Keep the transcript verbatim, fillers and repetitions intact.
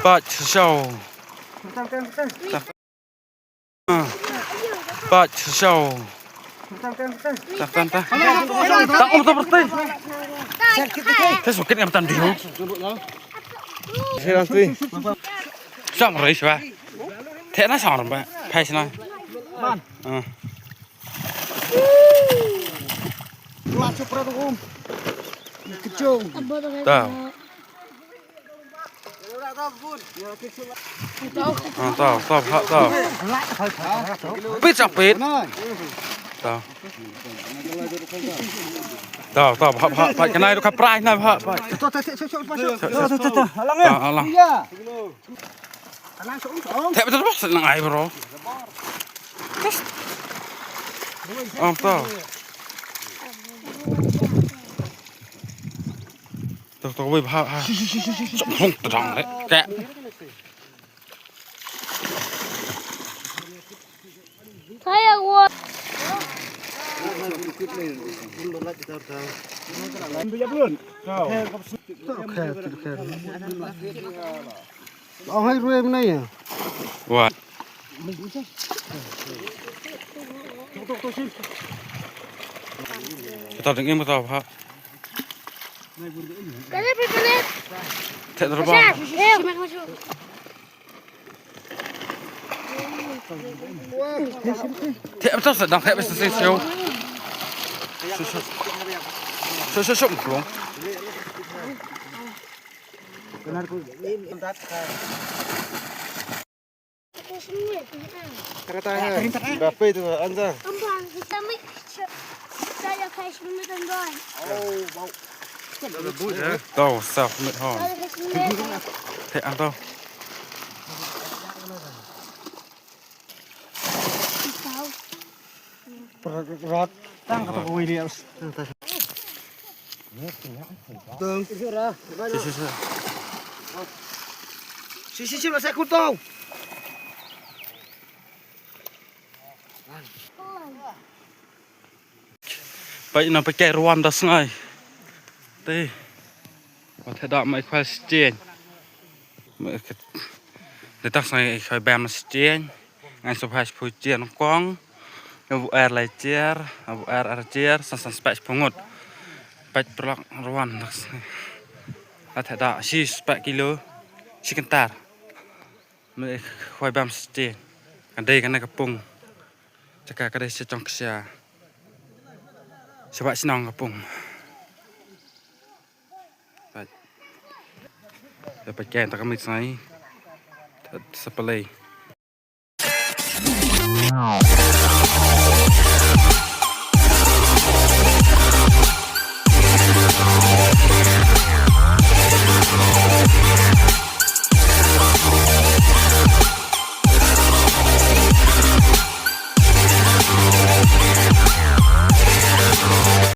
Pat show. Pat show. Tang tang tang. Tang um tang bertai. Te sokit ngam tan diu. Serang tui. Sam rai swa. Te na sam rai ba. Phai sna. Ah. Kelas super tu um. Kecung. Tahu. Ah, tahu, tahu, ha, tahu. Pit sang pit. Tahu. Tahu, tahu, ha, ha, ha. Kenai tu ka prai na, ha, ha. Tahu, tahu, tahu, tahu. Alang. Iya. Thep betul bos nang ai bro. Om to. To to wei bha ha. Sok hong tadang le. Ka. Kaya wo. Ong hai ruem na ya. Wa. Kita dengin betul ha. Kale pe kale. Tak terbang. Sha. Eh, mek masuk. Thep betul sedang thep betul sih show. Show show show. Kata hai. Berapa itu Anza? Tau sa mit hon. Te ang tau. Rat tang kata kawai dia. Tung. Si si si. Si si si masa kutong. Peit na peit kai ruan da sngai. Te. Wat heda mai khwai stien. Mai ke. Detak sngai khwai bam stien. Ngai so phai phu stien kong. Abu air lai tiar, abu air ar tiar, san san spek phu ngut. Peit prlak ruan da sngai. Wat heda si spek kilo. Si kentar. Mai khwai bam stien. Kan dei kan ka pung. Jaka ka dei sha jong ka sha. Sha ba shnong ka pung. Right. Ïa peit keiñ ta ka miet sngi. Sa pynleit.